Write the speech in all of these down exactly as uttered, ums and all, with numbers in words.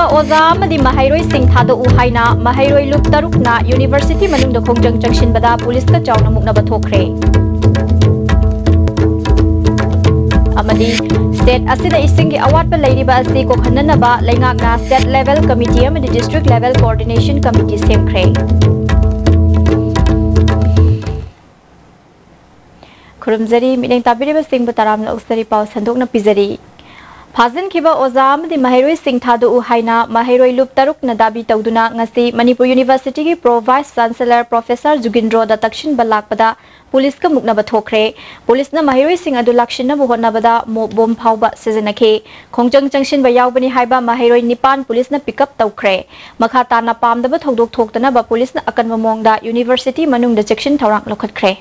ꯑꯣꯖꯥ ꯑꯃꯗꯤ ꯃꯍꯩꯔꯣꯏꯁꯤꯡ ꯊꯥꯗꯣꯛꯎ ꯍꯥꯏꯅ ꯃꯍꯩꯔꯣꯏ ꯂꯨꯞ ꯇꯔꯨꯛꯅ ꯌꯨꯅꯤꯚꯔꯁꯤꯇꯤ ꯃꯅꯨꯡꯗ ꯈꯣꯡꯖꯪ ꯆꯪꯁꯤꯟꯕꯗ ꯄꯨꯂꯤꯁꯀ ꯆꯥꯎꯅ ꯃꯨꯛꯅꯕ ꯊꯣꯛꯈ꯭ꯔꯦ꯫ ꯑꯃꯗꯤ ꯁ꯭ꯇꯦꯠ ꯑꯁꯤꯗ ꯏꯁꯤꯡꯒꯤ ꯑꯋꯥꯠꯄ ꯂꯩꯔꯤꯕ ꯑꯁꯤ ꯀꯣꯛꯍꯟꯅꯅꯕ ꯂꯩꯉꯥꯛꯅ ꯁ꯭ꯇꯦꯠ ꯂꯦꯚꯦꯜ ꯀꯃꯤꯇꯤ ꯑꯃꯗꯤ ꯗꯤꯁꯇ꯭ꯔꯤꯛ ꯂꯦꯚꯦꯜ ꯀꯣꯑꯣꯔꯗꯤꯅꯦꯁꯟ ꯀꯃꯤꯇꯤ ꯁꯦꯝꯈ꯭ꯔꯦ꯫ ꯈꯨꯔꯨꯝꯖꯔꯤ, ꯃꯤꯠꯌꯦꯡ ꯇꯥꯕꯤꯔꯤꯕꯁꯤꯡꯕꯨ ꯇꯔꯥꯝꯅ ꯑꯣꯛꯆꯔꯤ꯫ ꯄꯥꯎ ꯁꯟꯗꯣꯛꯅ ꯄꯤꯖꯔꯤ꯫ ꯐꯥꯖꯤꯟꯈꯤꯕ ꯑꯣꯖꯥ ꯑꯃꯗꯤ ꯃꯍꯩꯔꯣꯏꯁꯤꯡ ꯊꯥꯗꯣꯛꯎ ꯍꯥꯏꯅ ꯃꯍꯩꯔꯣꯏ ꯂꯨꯞ ꯇꯔꯨꯛꯅ ꯗꯥꯕꯤ ꯇꯧꯗꯨꯅ ꯉꯁꯤ ꯃꯅꯤꯄꯨꯔ ꯌꯨꯅꯤꯚꯔꯁꯤꯇꯤꯒꯤ ꯄ꯭ꯔꯣ ꯚꯥꯏꯁ ꯆꯥꯟꯁꯦꯂꯔ ꯄ꯭ꯔꯣꯐꯦꯁꯔ ꯖꯨꯒꯤꯟꯗ꯭ꯔꯣꯗ ꯇꯛꯁꯤꯟꯕ ꯂꯥꯛꯄꯗ ꯄꯨꯂꯤꯁꯀ ꯃꯨꯛꯅꯕ ꯊꯣꯛꯈ꯭ꯔꯦ꯫ ꯄꯨꯂꯤꯁꯅ ꯃꯍꯩꯔꯣꯏꯁꯤꯡ ꯑꯗꯨ ꯂꯥꯛꯁꯤꯟꯅꯕ ꯍꯣꯠꯅꯕꯗ ꯃꯣꯞ ꯕꯣꯝ ꯐꯥꯎꯕ ꯁꯤꯖꯤꯟꯅꯈꯤ꯫ ꯈꯣꯡꯖꯪ ꯆꯪꯁꯤꯟꯕ ꯌꯥꯎꯕꯅꯤ ꯍꯥꯏꯕ ꯃꯍꯩꯔꯣꯏ ꯅꯤꯄꯥꯟ ꯄꯨꯂꯤꯁꯅ ꯄꯤꯛ ꯑꯞ ꯇꯧꯈ꯭ꯔꯦ꯫ ꯃꯈꯥ ꯇꯥꯅ ꯄꯥꯝꯗꯕ ꯊꯧꯗꯣꯛ ꯊꯣꯛꯇꯅꯕ ꯄꯨꯂꯤꯁꯅ ꯑꯀꯟꯕ ꯃꯑꯣꯡꯗ ꯌꯨꯅꯤꯚꯔꯁꯤꯇꯤ ꯃꯅꯨꯡꯗ ꯆꯦꯛꯁꯤꯟ ꯊꯧꯔꯥꯡ ꯂꯧꯈꯠꯈ꯭ꯔꯦ꯫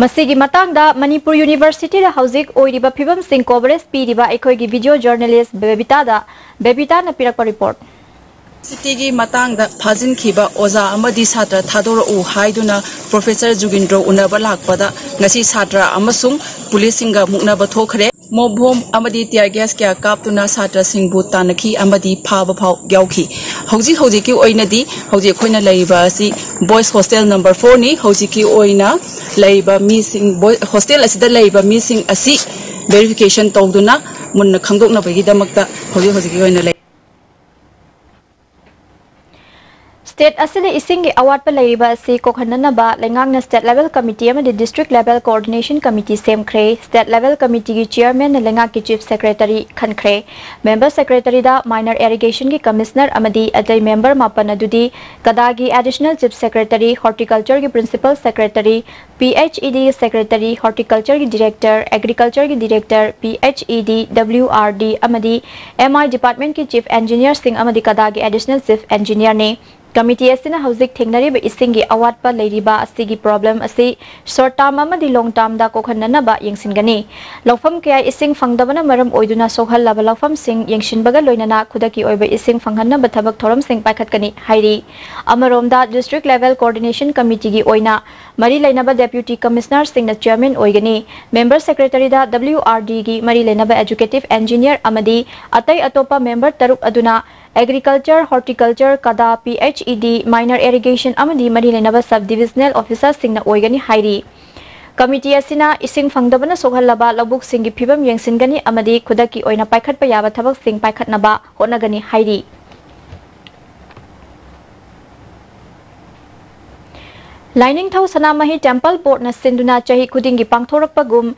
ꯃꯁꯤꯒꯤ ꯃꯇꯥꯡꯗ ꯃꯅꯤꯄꯨꯔ ꯌꯨꯅꯤꯚꯔꯁꯤꯇꯤꯗ ꯍꯧꯖꯤꯛ ꯑꯣꯏꯔꯤꯕ ꯐꯤꯕꯝꯁꯤꯡ ꯀꯣꯚꯔꯦꯖ ꯄꯤꯔꯤꯕ ꯑꯩꯈꯣꯏꯒꯤ ꯚꯤꯗꯤꯑꯣ ꯖꯔꯅꯦꯂꯤꯁ ꯕꯦꯕꯤꯇꯥꯗ, ꯕꯦꯕꯤꯇꯥꯅ ꯄꯤꯔꯛꯄ ꯔꯤꯄꯣꯔꯠ꯫ ꯁꯤꯇꯤꯒꯤ ꯃꯇꯥꯡꯗ ꯐꯥꯖꯤꯟꯈꯤꯕ ꯑꯣꯖꯥ ꯑꯃꯗꯤ ꯁꯥꯇ꯭ꯔ ꯊꯥꯗꯣꯔꯛꯎ ꯍꯥꯏꯗꯨꯅ ꯄ꯭ꯔꯣꯐꯦꯁꯔ ꯖꯨꯒꯤꯟꯗ꯭ꯔꯣ ꯎꯅꯕ ꯂꯥꯛꯄꯗ ꯉꯁꯤ ꯁꯥꯇ꯭ꯔ ꯑꯃꯁꯨꯡ ꯄꯨꯂꯤꯁꯁꯤꯡꯒ ꯃꯨꯛꯅꯕ ꯊꯣꯛꯈ꯭ꯔꯦ꯫ ꯃꯣꯞ ꯕꯣꯝ ꯑꯃꯗꯤ ꯇꯤꯌꯥꯔ ꯒ꯭ꯌꯥꯁ ꯀꯌꯥ ꯀꯥꯞꯇꯨꯅ ꯁꯥꯇ꯭ꯔꯁꯤꯡꯕꯨ ꯇꯥꯟꯅꯈꯤ ꯑꯃꯗꯤ ꯐꯥꯕ ꯐꯥꯎ ꯌꯥꯎꯈꯤ꯫ ꯍꯧꯖꯤꯛ ꯍꯧꯖꯤꯛꯀꯤ ꯑꯣꯏꯅꯗꯤ ꯍꯧꯖꯤꯛ ꯑꯩꯈꯣꯏꯅ ꯂꯩꯔꯤꯕ ꯑꯁꯤ ꯕꯣꯏꯁ ꯍꯣꯁꯇꯦꯜ ꯅꯝꯕꯔ ꯐꯣꯔꯅꯤ꯫ ꯍꯧꯖꯤꯛꯀꯤ ꯑꯣꯏꯅ ꯂꯩꯔꯤꯕ ꯃꯤꯁꯤꯡ, ꯕꯣꯏ-, ꯍꯣꯁꯇꯦꯜ ꯑꯁꯤꯗ ꯂꯩꯔꯤꯕ ꯃꯤꯁꯤꯡ ꯑꯁꯤ ꯚꯦꯔꯤꯐꯤꯀꯦꯁꯟ ꯇꯧꯗꯨꯅ ꯃꯨꯟꯅ ꯈꯪꯗꯣꯛꯅꯕꯒꯤꯗꯃꯛꯇ ꯍꯧꯖꯤꯛ ꯍꯧꯖꯤꯛꯀꯤ ꯑꯣꯏꯅ ꯂꯩ꯫ ꯁ꯭ꯇꯦꯠ ꯑꯁꯤꯗ ꯏꯁꯤꯡꯒꯤ ꯑꯋꯥꯠꯄ ꯂꯩꯔꯤꯕ ꯑꯁꯤ ꯀꯣꯛꯍꯟꯅꯅꯕ ꯂꯩꯉꯥꯛꯅ ꯁ꯭ꯇꯦꯠ ꯂꯦꯚꯦꯜ ꯀꯃꯤꯇꯤ ꯑꯃꯗꯤ ꯗꯤꯁꯇ꯭ꯔꯤꯛ ꯂꯦꯚꯦꯜ ꯀꯣꯑꯣꯔꯗꯤꯅꯦꯁꯟ ꯀꯃꯤꯇꯤ ꯁꯦꯝꯈ꯭ꯔꯦ꯫ ꯁ꯭ꯇꯦꯠ ꯂꯦꯚꯦꯜ ꯀꯃꯤꯇꯤꯒꯤ ꯆꯤꯌꯔꯃꯦꯟꯅ ꯂꯩꯉꯥꯛꯀꯤ ꯆꯤꯐ ꯁꯦꯀ꯭ꯔꯦꯇꯔꯤ ꯈꯟꯈ꯭ꯔꯦ꯫ ꯃꯦꯝꯕꯔ ꯁꯦꯀ꯭ꯔꯦꯇꯔꯤꯗ ꯃꯥꯏꯅꯔ ꯏꯔꯤꯒꯦꯁꯟꯒꯤ ꯀꯃꯤꯁꯅꯔ ꯑꯃꯗꯤ ꯑꯇꯩ ꯃꯦꯝꯕꯔ ꯃꯥꯄꯟ ꯑꯗꯨꯗꯤ ꯀꯗꯥꯒꯤ ꯑꯦꯗꯤꯁꯅꯦꯜ ꯆꯤꯐ ꯁꯦꯀ꯭ꯔꯦꯇꯔꯤ, ꯍꯣꯔꯇꯤꯀꯜꯆꯔꯒꯤ principal secretary, P H E D secretary, ꯍꯣꯔꯇꯤꯀꯜꯆꯔꯒꯤ ꯗꯤꯔꯦꯛꯇꯔ, ꯑꯦꯒ꯭ꯔꯤꯀꯜꯆꯔꯒꯤ director, P H E D, W R D ꯑꯃꯗꯤ ꯑꯦꯝ ꯑꯥꯏ ꯗꯤꯄꯥꯔꯠꯃꯦꯟꯠꯀꯤ ꯆꯤꯐ ꯏꯟꯖꯤꯅꯤꯌꯔꯁꯤꯡ ꯑꯃꯗꯤ ꯀꯗꯥꯒꯤ ꯑꯦꯗꯤꯁꯅꯦꯜ ꯆꯤꯐ ꯏꯟꯖꯤꯅꯤꯌꯔꯅꯤ꯫ ꯀꯃꯤꯇꯤ ꯑꯁꯤꯅ ꯍꯧꯖꯤꯛ ꯊꯦꯡꯅꯔꯤꯕ ꯏꯁꯤꯡꯒꯤ ꯑꯋꯥꯠꯄ ꯂꯩꯔꯤꯕ ꯑꯁꯤꯒꯤ ꯄ꯭ꯔꯣꯕ꯭ꯂꯦꯝ ꯑꯁꯤ ꯁꯣꯔꯠ ꯇꯥꯔꯝ ꯑꯃꯗꯤ ꯂꯣꯡ ꯇꯥꯔꯝꯗ ꯀꯣꯛꯍꯟꯅꯅꯕ ꯌꯦꯡꯁꯤꯟꯒꯅꯤ꯫ ꯂꯧꯐꯝ ꯀꯌꯥ ꯏꯁꯤꯡ ꯐꯪꯗꯕꯅ ꯃꯔꯝ ꯑꯣꯏꯗꯨꯅ ꯁꯣꯛꯍꯜꯂꯕ ꯂꯧꯐꯝꯁꯤꯡ ꯌꯦꯡꯁꯤꯟꯕꯒ ꯂꯣꯏꯅꯅ ꯈꯨꯗꯛꯀꯤ ꯑꯣꯏꯕ ꯏꯁꯤꯡ ꯐꯪꯍꯟꯅꯕ ꯊꯕꯛ ꯊꯧꯔꯝꯁꯤꯡ ꯄꯥꯏꯈꯠꯀꯅꯤ ꯍꯥꯏꯔꯤ꯫ ꯑꯃꯔꯣꯝꯗ, ꯗꯤꯁꯇ꯭ꯔꯤꯛ ꯂꯦꯚꯦꯜ ꯀꯣꯑꯣꯔꯗꯤꯅꯦꯁꯟ ꯀꯃꯤꯇꯤꯒꯤ ꯑꯣꯏꯅ ꯃꯔꯤ ꯂꯩꯅꯕ ꯗꯦꯄ꯭ꯌꯨꯇꯤ ꯀꯃꯤꯁꯅꯔꯁꯤꯡꯅ ꯆꯤꯌꯔꯃꯦꯟ ꯑꯣꯏꯒꯅꯤ꯫ ꯃꯦꯝꯕꯔ ꯁꯦꯀ꯭ꯔꯦꯇꯔꯤꯗ ꯗꯕ꯭ꯂꯤꯎ ꯑꯥꯔ ꯗꯤꯒꯤ ꯃꯔꯤ ꯂꯩꯅꯕ ꯑꯦꯖꯨꯀꯦꯇꯤꯚ ꯏꯟꯖꯤꯅꯤꯌꯔ ꯑꯃꯗꯤ ꯑꯇꯩ ꯑꯇꯣꯞꯄ ꯃꯦꯝꯕꯔ ꯇꯔꯨꯛ ꯑꯗꯨꯅ ꯑꯦꯒ꯭ꯔꯤꯀꯜꯆꯔ, ꯍꯣꯔꯇꯤꯀꯜꯆꯔ, ꯀꯗꯥ, ꯄꯤ ꯑꯩꯆ ꯏ ꯗꯤ, ꯃꯥꯏꯅꯔ ꯏꯔꯤꯒꯦꯁꯟ ꯑꯃꯗꯤ ꯃꯔꯤ ꯂꯩꯅꯕ ꯁꯕ ꯗꯤꯕꯤꯖꯅꯦꯜ ꯑꯣꯐꯤꯁꯥꯔꯁꯤꯡꯅ ꯑꯣꯏꯒꯅꯤ ꯍꯥꯏꯔꯤ꯫ ꯀꯃꯤꯇꯤ ꯑꯁꯤꯅ ꯏꯁꯤꯡ ꯐꯪꯗꯕꯅ ꯁꯣꯛꯍꯜꯂꯕ ꯂꯧꯕꯨꯛꯁꯤꯡꯒꯤ ꯐꯤꯕꯝ ꯌꯦꯡꯁꯤꯟꯒꯅꯤ ꯑꯃꯗꯤ ꯈꯨꯗꯛꯀꯤ ꯑꯣꯏꯅ ꯄꯥꯏꯈꯠꯄ ꯌꯥꯕ ꯊꯕꯛꯁꯤꯡ ꯄꯥꯏꯈꯠꯅꯕ ꯍꯣꯠꯅꯒꯅꯤ ꯍꯥꯏꯔꯤ꯫ ꯂꯥꯏꯅꯤꯡꯊꯧ ꯁꯅꯥꯃꯍꯤ ꯇꯦꯝꯄꯜ ꯕꯣꯔꯗꯅ ꯁꯤꯟꯗꯨꯅ ꯆꯍꯤ ꯈꯨꯗꯤꯡꯒꯤ ꯄꯥꯡꯊꯣꯔꯛꯄꯒꯨꯝ,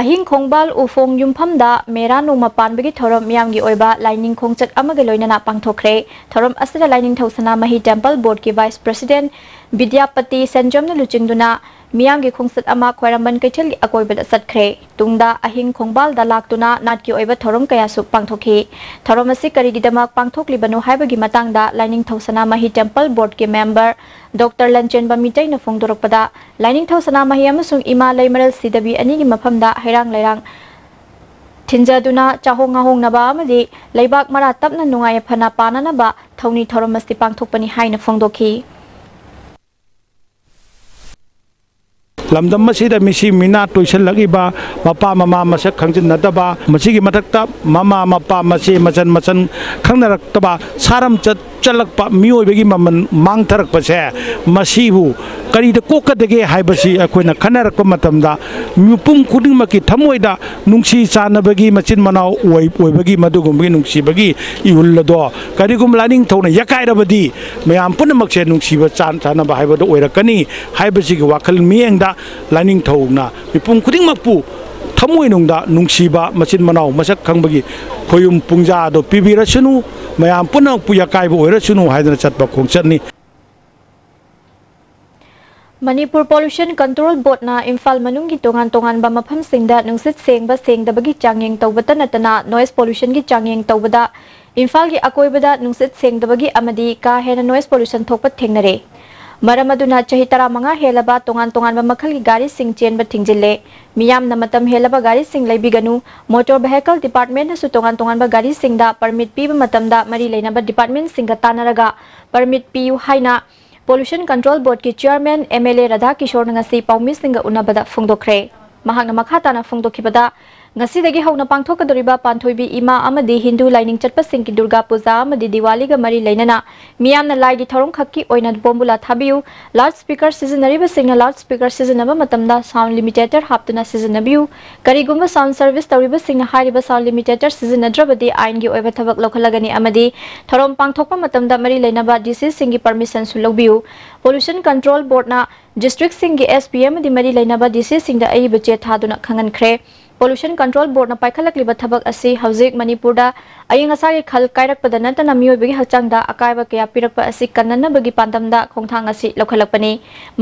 ꯑꯍꯤꯡ ꯈꯣꯡꯕꯥꯜ ꯎꯐꯣꯡ ꯌꯨꯝꯐꯝꯗ ꯃꯦꯔꯥ ꯅꯣꯡꯃ ꯄꯥꯟꯕꯒꯤ ꯊꯧꯔꯝ ꯃꯤꯌꯥꯝꯒꯤ ꯑꯣꯏꯕ ꯂꯥꯏꯅꯤꯡ ꯈꯣꯡꯆꯠ ꯑꯃꯒ ꯂꯣꯏꯅꯅ ꯄꯥꯡꯊꯣꯛꯈ꯭ꯔꯦ꯫ ꯊꯧꯔꯝ ꯑꯁꯤꯗ ꯂꯥꯏꯅꯤꯡꯊꯧ ꯁꯅꯥꯃꯍꯤ ꯇꯦꯝꯄꯜ ꯕꯣꯔꯗꯀꯤ ꯚꯥꯏꯁ ꯄ꯭ꯔꯁꯤꯗꯦꯟꯠ ꯕꯤꯗ꯭ꯌꯥꯄꯇꯤ ꯁꯦꯟꯖꯝꯅ ꯂꯨꯆꯤꯡꯗꯨꯅ ꯃꯤꯌꯥꯝꯒꯤ ꯈꯣꯡꯆꯠ ꯑꯃ ꯈ꯭ꯋꯥꯏꯔꯝꯕꯟ ꯀꯩꯊꯦꯜꯒꯤ ꯑꯀꯣꯏꯕꯗ ꯆꯠꯈ꯭ꯔꯦ꯫ ꯇꯨꯡꯗ ꯑꯍꯤꯡ ꯈꯣꯡꯕꯥꯜꯗ ꯂꯥꯛꯇꯨꯅ ꯅꯥꯠꯀꯤ ꯑꯣꯏꯕ ꯊꯧꯔꯝ ꯀꯌꯥꯁꯨ ꯄꯥꯡꯊꯣꯛꯈꯤ꯫ ꯊꯧꯔꯝ ꯑꯁꯤ ꯀꯔꯤꯒꯤꯗꯃꯛ ꯄꯥꯡꯊꯣꯛꯂꯤꯕꯅꯣ ꯍꯥꯏꯕꯒꯤ ꯃꯇꯥꯡꯗ ꯂꯥꯏꯅꯤꯡꯊꯧ ꯁꯅꯥꯃꯍꯤ ꯇꯦꯝꯄꯜ ꯕꯣꯔꯗꯀꯤ ꯃꯦꯝꯕꯔ ꯗꯣꯛꯇꯔ ꯂꯟꯆꯦꯟꯕ ꯃꯤꯇꯩꯅ ꯐꯣꯡꯗꯣꯔꯛꯄꯗ, ꯂꯥꯏꯅꯤꯡꯊꯧ ꯁꯅꯥꯃꯍꯤ ꯑꯃꯁꯨꯡ ꯏꯃꯥ ꯂꯩꯃꯔꯦꯜ ꯁꯤꯗꯕꯤ ꯑꯅꯤꯒꯤ ꯃꯐꯝꯗ ꯍꯩꯔꯥꯡ ꯂꯩꯔꯥꯡ ꯊꯤꯟꯖꯗꯨꯅ ꯆꯥꯍꯣꯡ ꯉꯥꯍꯣꯡꯅꯕ ꯑꯃꯗꯤ ꯂꯩꯕꯥꯛ ꯃꯔꯥ ꯇꯞꯅ ꯅꯨꯡꯉꯥꯏ ꯌꯥꯏꯐꯅ ꯄꯥꯟꯅꯅꯕ ꯊꯧꯅꯤ ꯊꯧꯔꯝ ꯑꯁꯤ ꯄꯥꯡꯊꯣꯛꯄꯅꯤ ꯍꯥꯏꯅ ꯐꯣꯡꯗꯣꯛꯈꯤ꯫ ꯂꯝꯗꯝ ꯑꯁꯤꯗ ꯃꯤꯁꯤ ꯃꯤꯅꯥ ꯇꯣꯏꯁꯤꯜꯂꯛꯂꯤꯕ, ꯃꯄꯥ ꯃꯃꯥ ꯃꯁꯛ ꯈꯪꯖꯤꯟꯅꯗꯕ, ꯃꯁꯤꯒꯤ ꯃꯊꯛꯇ ꯃꯃꯥ ꯃꯄꯥ ꯃꯆꯦ ꯃꯆꯟ ꯃꯆꯟ ꯈꯪꯅꯔꯛꯇꯕ, ꯁꯥꯔꯝꯆꯠ ꯆꯠꯂꯛꯄ, ꯃꯤꯑꯣꯏꯕꯒꯤ ꯃꯃꯜ ꯃꯥꯡꯊꯔꯛꯄꯁꯦ, ꯃꯁꯤꯕꯨ ꯀꯔꯤꯗ ꯀꯣꯛꯀꯗꯒꯦ ꯍꯥꯏꯕꯁꯤ ꯑꯩꯈꯣꯏꯅ ꯈꯟꯅꯔꯛꯄ ꯃꯇꯝꯗ, ꯃꯤꯄꯨꯝ ꯈꯨꯗꯤꯡꯃꯛꯀꯤ ꯊꯃꯣꯏꯗ ꯅꯨꯡꯁꯤ ꯆꯥꯟꯅꯕꯒꯤ, ꯃꯆꯤꯟ ꯃꯅꯥꯎ ꯑꯣꯏ-, ꯑꯣꯏꯕꯒꯤ, ꯃꯗꯨꯒꯨꯝꯕꯒꯤ ꯅꯨꯡꯁꯤꯕꯒꯤ ꯏꯍꯨꯜ ꯑꯗꯣ ꯀꯔꯤꯒꯨꯝꯕ ꯂꯥꯏꯅꯤꯡꯊꯧꯅ ꯌꯥꯀꯥꯏꯔꯕꯗꯤ, ꯃꯌꯥꯝ ꯄꯨꯝꯅꯃꯛꯁꯦ ꯅꯨꯡꯁꯤꯕ ꯆꯥꯟ-, ꯆꯥꯟꯅꯕ ꯍꯥꯏꯕꯗꯣ ꯑꯣꯏꯔꯛꯀꯅꯤ ꯍꯥꯏꯕꯁꯤꯒꯤ ꯋꯥꯈꯜ ꯃꯤꯠꯌꯦꯡꯗ ꯂꯥꯏꯅꯤꯡꯊꯧꯅ ꯃꯤꯄꯨꯝ ꯈꯨꯗꯤꯡꯃꯛꯄꯨ ꯊꯃꯣꯏꯅꯨꯡꯗ ꯅꯨꯡꯁꯤꯕ, ꯃꯆꯤꯟ ꯃꯅꯥꯎ ꯃꯁꯛ ꯈꯪꯕꯒꯤ ꯈꯣꯌꯨꯝ ꯄꯨꯡꯖꯥ ꯑꯗꯣ ꯄꯤꯕꯤꯔꯁꯅꯨ, ꯃꯌꯥꯝ ꯄꯨꯝꯅꯃꯛꯄꯨ ꯌꯥꯀꯥꯏꯕ ꯑꯣꯏꯔꯁꯅꯨ ꯍꯥꯏꯗꯅ ꯆꯠꯄ ꯈꯣꯡꯆꯠꯅꯤ꯫ ꯃꯅꯤꯄꯨꯔ ꯄꯣꯂꯨꯁꯟ ꯀꯟꯇ꯭ꯔꯣꯜ ꯕꯣꯔꯗꯅ ꯏꯝꯐꯥꯜ ꯃꯅꯨꯡꯒꯤ ꯇꯣꯉꯥꯟ ꯇꯣꯉꯥꯟꯕ ꯃꯐꯝꯁꯤꯡꯗ ꯅꯨꯡꯁꯤꯠ ꯁꯦꯡꯕ ꯁꯦꯡꯗꯕꯒꯤ ꯆꯥꯡꯌꯦꯡ ꯇꯧꯕꯇ ꯅꯠꯇꯅ ꯅꯣꯏꯁ ꯄꯣꯂꯨꯁꯟꯒꯤ ꯆꯥꯡꯌꯦꯡ ꯇꯧꯕꯗ ꯏꯝꯐꯥꯜꯒꯤ ꯑꯀꯣꯏꯕꯗ ꯅꯨꯡꯁꯤꯠ ꯁꯦꯡꯗꯕꯒꯤ ꯑꯃꯗꯤ ꯀꯥ ꯍꯦꯟꯅ noise pollution ꯊꯣꯛꯄ ꯊꯦꯡꯅꯔꯦ꯫ ꯃꯔꯝ ꯑꯗꯨꯅ ꯆꯍꯤ ꯇꯔꯥꯃꯉꯥ ꯍꯦꯜꯂꯕ ꯇꯣꯉꯥꯟ ꯇꯣꯉꯥꯟꯕ ꯃꯈꯜꯒꯤ ꯒꯥꯔꯤꯁꯤꯡ ꯆꯦꯟꯕ ꯊꯤꯡꯖꯤꯜꯂꯦ꯫ ꯃꯤꯌꯥꯝꯅ ꯃꯇꯝ ꯍꯦꯜꯂꯕ ꯒꯥꯔꯤꯁꯤꯡ ꯂꯩꯕꯤꯒꯅꯨ꯫ Motor Vehicle Department ꯅꯁꯨ ꯇꯣꯉꯥꯟ ꯇꯣꯉꯥꯟꯕ ꯒꯥꯔꯤꯁꯤꯡꯗ permit ꯄꯤꯕ ꯃꯇꯝꯗ ꯃꯔꯤ ꯂꯩꯅꯕ department ꯁꯤꯡꯒ ꯇꯥꯟꯅꯔꯒ permit ꯄꯤꯌꯨ ꯍꯥꯏꯅ Pollution Control Board ꯀꯤ chairman M L A Radha ꯀꯤꯁꯣꯔꯅ ꯉꯁꯤ ꯄꯥꯎꯃꯤꯁꯤꯡꯒ ꯎꯅꯕꯗ ꯐꯣꯡꯗꯣꯛꯈ꯭ꯔꯦ꯫ ꯃꯍꯥꯛꯅ ꯃꯈꯥ ꯇꯥꯅ ꯐꯣꯡꯗꯣꯛꯈꯤꯕꯗ, ꯉꯁꯤꯗꯒꯤ ꯍꯧꯅ ꯄꯥꯡꯊꯣꯛꯀꯗꯧꯔꯤꯕ ꯄꯥꯟꯊꯣꯏꯕꯤ ꯏꯃꯥ ꯑꯃꯗꯤ ꯍꯤꯟꯗꯨ ꯂꯥꯏꯅꯤꯡ ꯆꯠꯄꯁꯤꯡꯒꯤ ꯗꯨꯔꯒꯥ ꯄꯨꯖꯥ ꯑꯃꯗꯤ ꯗꯤꯋꯥꯂꯤꯒ ꯃꯔꯤ ꯂꯩꯅꯅ ꯃꯤꯌꯥꯝꯅ ꯂꯥꯏꯒꯤ ꯊꯧꯔꯝ ꯈꯛꯀꯤ ꯑꯣꯏꯅ ꯕꯣꯝꯕꯨꯂꯥ ꯊꯥꯕꯤꯌꯨ, loudspeaker ꯁꯤꯖꯤꯟꯅꯔꯤꯕꯁꯤꯡꯅ loudspeaker ꯁꯤꯖꯤꯟꯅꯕ ꯃꯇꯝꯗ sound limitator ꯍꯥꯞꯇꯨꯅ ꯁꯤꯖꯤꯟꯅꯕꯤꯌꯨ, ꯀꯔꯤꯒꯨꯝꯕ sound service ꯇꯧꯔꯤꯕꯁꯤꯡꯅ ꯍꯥꯏꯔꯤꯕ sound limitator ꯁꯤꯖꯤꯟꯅꯗ꯭ꯔꯕꯗꯤ ꯑꯥꯏꯟꯒꯤ ꯑꯣꯏꯕ ꯊꯕꯛ ꯂꯧꯈꯠꯂꯒꯅꯤ ꯑꯃꯗꯤ ꯊꯧꯔꯝ ꯄꯥꯡꯊꯣꯛꯄ ꯃꯇꯝꯗ ꯃꯔꯤ ꯂꯩꯅꯕ D C ꯁꯤꯡꯒꯤ permission ꯁꯨ ꯂꯧꯕꯤꯌꯨ꯫ Pollution Control Board ꯅ district ꯁꯤꯡꯒꯤ S P ꯑꯃꯗꯤ ꯃꯔꯤ ꯂꯩꯅꯕ D C ꯁꯤꯡꯗ ꯑꯏꯕ ꯆꯦ ꯊꯥꯗꯨꯅ ꯈꯪꯍꯟꯈ꯭ꯔꯦ꯫ Pollution Control Board ꯅ ꯄꯥꯏꯈꯠꯂꯛꯂꯤꯕ ꯊꯕꯛ ꯑꯁꯤ ꯍꯧꯖꯤꯛ ꯃꯅꯤꯄꯨꯔꯗ ꯑꯏꯪ ꯑꯁꯥꯒꯤ ꯈꯜ ꯀꯥꯏꯔꯛꯄꯗ ꯅꯠꯇꯅ ꯃꯤꯑꯣꯏꯕꯒꯤ ꯍꯛꯆꯥꯡꯗ ꯑꯀꯥꯏꯕ ꯀꯌꯥ ꯄꯤꯔꯛꯄ ꯑꯁꯤ ꯀꯟꯅꯅꯕꯒꯤ ꯄꯥꯟꯗꯝꯗ ꯈꯣꯡꯊꯥꯡ ꯑꯁꯤ ꯂꯧꯈꯠꯂꯛꯄꯅꯤ꯫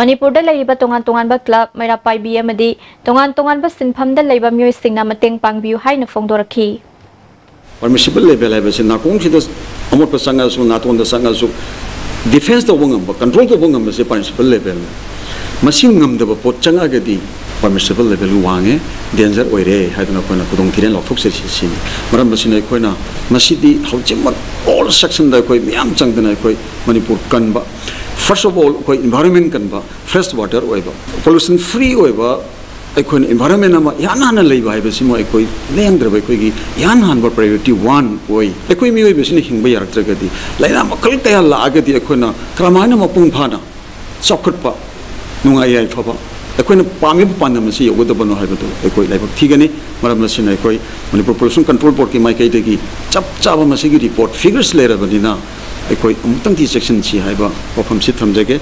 ꯃꯅꯤꯄꯨꯔꯗ ꯂꯩꯔꯤꯕ ꯇꯣꯉꯥꯟ ꯇꯣꯉꯥꯟꯕ club, ꯃꯩꯔꯥ ꯄꯥꯏꯕꯤ ꯑꯃꯗꯤ ꯇꯣꯉꯥꯟ ꯇꯣꯉꯥꯟꯕ ꯁꯤꯟꯐꯝꯗ ꯂꯩꯕ ꯃꯤꯑꯣꯏꯁꯤꯡꯅ ꯃꯇꯦꯡ ꯄꯥꯡꯕꯤꯌꯨ ꯍꯥꯏꯅ ꯐꯣꯡꯗꯣꯔꯛꯈꯤ꯫ Permissible level ꯍꯥꯏꯕꯁꯤ ꯅꯥꯀꯣꯡꯁꯤꯗ ꯑꯃꯣꯠꯄ ꯆꯪꯉꯁꯨ, ꯅꯥꯇꯣꯟꯗ ꯆꯪꯉꯁꯨ, defense ꯇꯧꯕ ꯉꯝꯕ, control ꯇꯧꯕ ꯉꯝꯕꯁꯦ permissible level ꯅꯤ꯫ ꯃꯁꯤ ꯉꯝꯗꯕ ꯄꯣꯠ ꯆꯪꯉꯒꯗꯤ permissible level ꯋꯥꯡꯉꯦ, danger ꯑꯣꯏꯔꯦ ꯍꯥꯏꯗꯨꯅ ꯑꯩꯈꯣꯏꯅ ꯈꯨꯗꯣꯡꯊꯤꯔꯦꯟ ꯂꯥꯎꯊꯣꯛꯆꯔꯤꯁꯤ ꯁꯤꯅꯤ꯫ ꯃꯔꯝ ꯑꯁꯤꯅ ꯑꯩꯈꯣꯏꯅ ꯃꯁꯤꯗꯤ ꯍꯧꯖꯤꯛꯃꯛ all section ꯗ ꯑꯩꯈꯣꯏ ꯃꯌꯥꯝ ꯆꯪꯗꯅ ꯑꯩꯈꯣꯏ ꯃꯅꯤꯄꯨꯔ ꯀꯟꯕ, first of all ꯑꯩꯈꯣꯏ environment ꯀꯟꯕ, fresh water ꯑꯣꯏꯕ, pollution free ꯑꯣꯏꯕ, ꯑꯩꯈꯣꯏꯅ environment ꯑꯃ ꯏꯍꯥꯟ ꯍꯥꯟꯅ ꯂꯩꯕ ꯍꯥꯏꯕꯁꯤꯃ ꯑꯩꯈꯣꯏ ꯂꯦꯡꯗ꯭ꯔꯕ ꯑꯩꯈꯣꯏꯒꯤ ꯏꯍꯥꯟ ꯍꯥꯟꯕ priority one ꯑꯣꯏ꯫ ꯑꯩꯈꯣꯏ ꯃꯤꯑꯣꯏꯕꯁꯤꯅ ꯍꯤꯡꯕ ꯌꯥꯔꯛꯇ꯭ꯔꯒꯗꯤ ꯂꯥꯏꯅꯥ ꯃꯈꯜ ꯀꯌꯥ ꯂꯥꯛꯑꯒꯗꯤ ꯑꯩꯈꯣꯏꯅ ꯀꯔꯝꯍꯥꯏꯅ ꯃꯄꯨꯡ ꯐꯥꯅ ꯆꯥꯎꯈꯠꯄ, ꯅꯨꯡꯉꯥꯏ ꯌꯥꯏꯐꯕ, ꯑꯩꯈꯣꯏꯅ ꯄꯥꯝꯃꯤꯕ ꯄꯥꯟꯗꯝ ꯑꯁꯤ ꯌꯧꯒꯗꯕꯅꯣ ꯍꯥꯏꯕꯗꯨ ꯑꯩꯈꯣꯏ ꯂꯥꯏꯕꯛ ꯊꯤꯒꯅꯤ꯫ ꯃꯔꯝ ꯑꯁꯤꯅ ꯑꯩꯈꯣꯏ Manipur Pollution Control Board ꯀꯤ ꯃꯥꯏꯀꯩꯗꯒꯤ ꯆꯞ ꯆꯥꯕ ꯃꯁꯤꯒꯤ report figures ꯂꯩꯔꯕꯅꯤꯅ ꯑꯩꯈꯣꯏ ꯑꯃꯨꯛꯇꯪꯗꯤ ꯆꯦꯛꯁꯤꯟꯁꯤ ꯍꯥꯏꯕ ꯋꯥꯐꯝꯁꯤ ꯊꯝꯖꯒꯦ꯫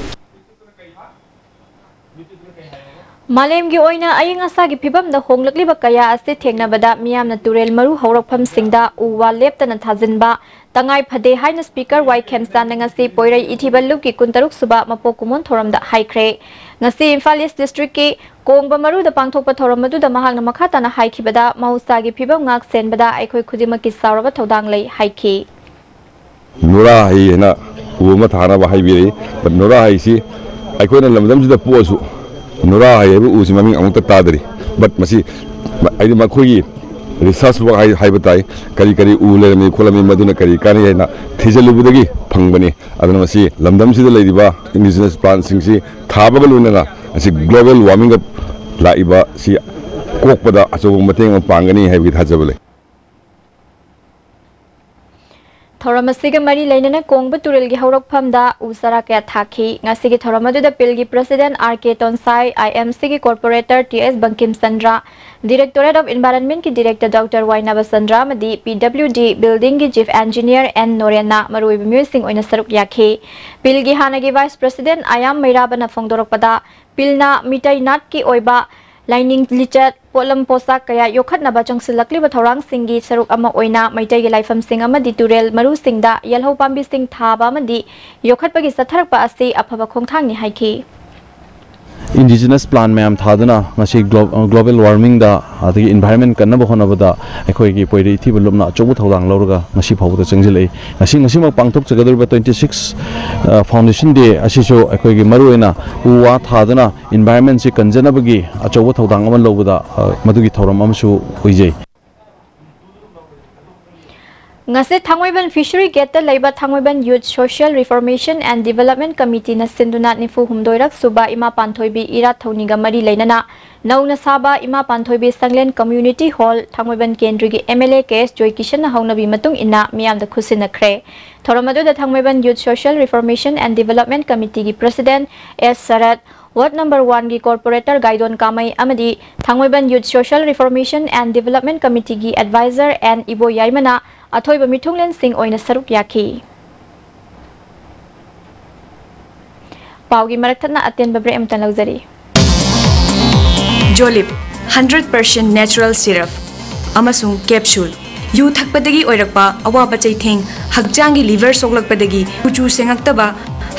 ꯃꯥꯂꯦꯝꯒꯤ ꯑꯣꯏꯅ ꯑꯏꯪ ꯑꯁꯥꯒꯤ ꯐꯤꯕꯝꯗ ꯍꯣꯡꯂꯛꯂꯤꯕ ꯀꯌꯥ ꯑꯁꯤ ꯊꯦꯡꯅꯕꯗ ꯃꯤꯌꯥꯝꯅ ꯇꯨꯔꯦꯜ ꯃꯔꯨ ꯍꯧꯔꯛꯐꯝꯁꯤꯡꯗ ꯎ ꯋꯥ ꯂꯦꯞꯇꯅ ꯊꯥꯖꯤꯟꯕ ꯇꯉꯥꯏ ꯐꯗꯦ ꯍꯥꯏꯅ ꯁ꯭ꯄꯤꯀꯔ ꯋꯥꯏ ꯈꯦꯝꯆꯥꯟꯅ ꯉꯁꯤ ꯄꯣꯏꯔꯩ ꯏꯊꯤꯕ ꯂꯨꯞꯀꯤ ꯀꯨꯟꯇꯔꯨꯛ ꯁꯨꯕ ꯃꯄꯣꯛ ꯀꯨꯝꯑꯣꯟ ꯊꯧꯔꯝꯗ ꯍꯥꯏꯈ꯭ꯔꯦ꯫ ꯉꯁꯤ ꯏꯝꯐꯥꯜ ꯏꯁ ꯗꯤꯁꯇ꯭ꯔꯤꯛꯀꯤ ꯀꯣꯡꯕ ꯃꯔꯨꯗ ꯄꯥꯡꯊꯣꯛꯄ ꯊꯧꯔꯝ ꯑꯗꯨꯗ ꯃꯍꯥꯛꯅ ꯃꯈꯥ ꯇꯥꯅ ꯍꯥꯏꯈꯤꯕꯗ, ꯃꯍꯧꯁꯥꯒꯤ ꯐꯤꯕꯝ ꯉꯥꯛ ꯁꯦꯟꯕꯗ ꯑꯩꯈꯣꯏ ꯈꯨꯗꯤꯡꯃꯛꯀꯤ ꯆꯥꯎꯔꯕ ꯊꯧꯗꯥꯡ ꯂꯩ ꯍꯥꯏꯈꯤ꯫ ꯅꯨꯔꯥ ꯍꯩ ꯍꯥꯏꯅ ꯎ ꯑꯃ ꯊꯥꯅꯕ ꯍꯥꯏꯕꯤꯔꯛꯏ꯫ But ꯅꯨꯔꯥ ꯍꯩꯁꯤ ꯑꯩꯈꯣꯏꯅ ꯂꯝꯗꯝꯁꯤꯗ ꯄꯣꯛꯑꯁꯨ ꯅꯨꯔꯥ ꯍꯩ ꯍꯥꯏꯕ ꯎꯁꯤ ꯃꯃꯤꯡ ꯑꯃꯨꯛꯇ ꯇꯥꯗ꯭ꯔꯤ꯫ But ꯃꯁꯤ ꯍꯥꯏꯗꯤ ꯃꯈꯣꯏꯒꯤ research work ꯍꯥꯏ-, ꯍꯥꯏꯕ ꯇꯥꯏ꯫ ꯀꯔꯤ ꯀꯔꯤ ꯎ ꯂꯩꯔꯝꯃꯤ ꯈꯣꯠꯂꯝꯃꯤ, ꯃꯗꯨꯅ ꯀꯔꯤ ꯀꯥꯟꯅꯩ ꯍꯥꯏꯅ ꯊꯤꯖꯤꯜꯂꯨꯕꯗꯒꯤ ꯐꯪꯕꯅꯤ꯫ ꯑꯗꯨꯅ ꯃꯁꯤ ꯂꯝꯗꯝꯁꯤꯗ ꯂꯩꯔꯤꯕ indigenous plantꯁꯤꯡꯁꯤ ꯊꯥꯕꯒ ꯂꯣꯏꯅꯅ ꯃꯁꯤ global warmingꯗ ꯂꯥꯛꯏꯕ ꯁꯤ ꯀꯣꯛꯄꯗ ꯑꯆꯧꯕ ꯃꯇꯦꯡ ꯑꯃ ꯄꯥꯡꯒꯅꯤ ꯍꯥꯏꯕꯒꯤ ꯊꯥꯖꯕ ꯂꯩ꯫ ꯊꯧꯔꯝ ꯑꯁꯤꯒ ꯃꯔꯤ ꯂꯩꯅꯅ ꯀꯣꯡꯕ ꯇꯨꯔꯦꯜꯒꯤ ꯍꯧꯔꯛꯐꯝꯗ ꯎ ꯆꯥꯔꯥ ꯀꯌꯥ ꯊꯥꯈꯤ꯫ ꯉꯁꯤꯒꯤ ꯊꯧꯔꯝ ꯑꯗꯨꯗ ꯄꯤꯜꯒꯤ president R K Tonsai, I M ꯁꯤꯒꯤ corporator T S Bankim Chandra, Directorate of Environmentꯀꯤ director ꯗꯣꯛꯇꯔ ꯋꯥꯏ ꯅꯕꯆꯟꯗ꯭ꯔ ꯑꯃꯗꯤ ꯄꯤ ꯗꯕ꯭ꯂꯤꯎ ꯗꯤ buildingꯒꯤ chief engineer ꯑꯦꯟ ꯅꯣꯔꯦꯟꯅ ꯃꯔꯨꯑꯣꯏꯕ ꯃꯤꯑꯣꯏꯁꯤꯡ ꯑꯣꯏꯅ ꯁꯔꯨꯛ ꯌꯥꯈꯤ꯫ ꯄꯤꯜꯒꯤ ꯍꯥꯟꯅꯒꯤ vice president ꯑꯌꯥꯝ ꯃꯩꯔꯥꯕꯅ ꯐꯣꯡꯗꯣꯔꯛꯄꯗ, ꯄꯤꯜꯅ ꯃꯤꯇꯩ ꯅꯥꯠꯀꯤ ꯑꯣꯏꯕ ꯂꯥꯏꯅꯤꯡ ꯂꯤꯆꯠ, ꯄꯣꯠꯂꯝ ꯄꯣꯠꯆꯥꯛ ꯀꯌꯥ ꯌꯣꯛꯈꯠꯅꯕ ꯆꯪꯁꯤꯜꯂꯛꯂꯤꯕ ꯊꯧꯔꯥꯡꯁꯤꯡꯒꯤ ꯁꯔꯨꯛ ꯑꯃ ꯑꯣꯏꯅ ꯃꯩꯇꯩꯒꯤ ꯂꯥꯏꯐꯝꯁꯤꯡ ꯑꯃꯗꯤ ꯇꯨꯔꯦꯜ ꯃꯔꯨꯁꯤꯡꯗ ꯌꯦꯜꯍꯧ ꯄꯥꯝꯕꯤꯁꯤꯡ ꯊꯥꯕ ꯑꯃꯗꯤ ꯌꯣꯛꯈꯠꯄꯒꯤ ꯆꯠꯊꯔꯛꯄ ꯑꯁꯤ ꯑꯐꯕ ꯈꯣꯡꯊꯥꯡꯅꯤ ꯍꯥꯏꯈꯤ꯫ Indigenous plant ꯃꯌꯥꯝ ꯊꯥꯗꯨꯅ ꯉꯁꯤ glo-, global warmingꯗ ꯑꯗꯒꯤ environment ꯀꯟꯅꯕ ꯍꯣꯠꯅꯕꯗ ꯑꯩꯈꯣꯏꯒꯤ ꯄꯣꯏꯔꯩ ꯏꯊꯤꯕ ꯂꯨꯞꯅ ꯑꯆꯧꯕ ꯊꯧꯗꯥꯡ ꯂꯧꯔꯒ ꯉꯁꯤ ꯐꯥꯎꯕꯗ ꯆꯪꯁꯤꯜꯂꯛꯏ꯫ ꯉꯁꯤ, ꯉꯁꯤꯃꯛ ꯄꯥꯡꯊꯣꯛꯆꯒꯗꯧꯔꯤꯕ twenty six, ꯑ, Foundation Day ꯑꯁꯤꯁꯨ ꯑꯩꯈꯣꯏꯒꯤ ꯃꯔꯨꯑꯣꯏꯅ ꯎ ꯋꯥ ꯊꯥꯗꯨꯅ environmentꯁꯤ ꯀꯟꯖꯅꯕꯒꯤ ꯑꯆꯧꯕ ꯊꯧꯗꯥꯡ ꯑꯃ ꯂꯧꯕꯗ, ꯑ, ꯃꯗꯨꯒꯤ ꯊꯧꯔꯝ ꯑꯃꯁꯨ ꯑꯣꯏꯖꯩ꯫ ꯉꯁꯤ ꯊꯥꯡꯃꯩꯕꯟ Fishery Gateꯇ ꯂꯩꯕ ꯊꯥꯡꯃꯩꯕꯟ Youth Social Reformation and Development Committeeꯅ ꯁꯤꯟꯗꯨꯅ ꯅꯤꯐꯨ ꯍꯨꯝꯗꯣꯏꯔꯛ ꯁꯨꯕ ꯏꯃꯥ ꯄꯥꯟꯊꯣꯏꯕꯤ ꯏꯔꯥꯠ ꯊꯧꯅꯤꯒ ꯃꯔꯤ ꯂꯩꯅꯅ ꯅꯧꯅ ꯁꯥꯕ ꯏꯃꯥ ꯄꯥꯟꯊꯣꯏꯕꯤ ꯁꯪꯂꯦꯟ Community Hall, ꯊꯥꯡꯃꯩꯕꯟ ꯀꯦꯟꯗ꯭ꯔꯒꯤ ꯑꯦꯝ ꯑꯦꯜ ꯑꯦ ꯀꯦ ꯑꯦꯁ ꯖꯣꯏꯀꯤꯁꯟꯅ ꯍꯧꯅꯕꯤ ꯃꯇꯨꯡ ꯏꯟꯅ ꯃꯤꯌꯥꯝꯗ ꯈꯨꯠꯁꯤꯟꯅꯈ꯭ꯔꯦ꯫ ꯊꯧꯔꯝ ꯑꯗꯨꯗ ꯊꯥꯡꯃꯩꯕꯟ Youth Social Reformation and Development Committeeꯒꯤ president S shirt, ward number oneꯒꯤ corporator Gaidon Kamei ꯑꯃꯗꯤ Thangmeiband Youth Social Reformation and Development Committeeꯒꯤ advisor ꯑꯦꯟ ꯏꯕꯣꯌꯥꯏꯃꯅ ꯑꯊꯣꯏꯕ ꯃꯤꯊꯨꯡꯂꯦꯟꯁꯤꯡ ꯑꯣꯏꯅ ꯁꯔꯨꯛ ꯌꯥꯈꯤ꯫ ꯄꯥꯎꯒꯤ ꯃꯔꯛ ꯊꯠꯅ ꯑꯇꯦꯟꯕ ꯕ꯭ꯔꯦꯛ ꯑꯃꯇꯪ ꯂꯧꯖꯔꯤ꯫ ꯖꯣꯂꯤꯞ ꯍꯟꯗ꯭ꯔꯦꯠ ꯄꯥꯔꯁꯦꯟ ꯅꯦꯆꯔꯦꯜ ꯁꯤꯔꯞ ꯑꯃꯁꯨꯡ ꯀꯦꯞꯁꯨꯜ꯫ ꯌꯨ ꯊꯛꯄꯗꯒꯤ ꯑꯣꯏꯔꯛꯄ ꯑꯋꯥꯕ ꯆꯩꯊꯦꯡ, ꯍꯛꯆꯥꯡꯒꯤ ꯂꯤꯚꯔ ꯁꯣꯛꯂꯛꯄꯗꯒꯤ ꯀꯨꯆꯨ ꯁꯦꯡꯉꯛꯇꯕ,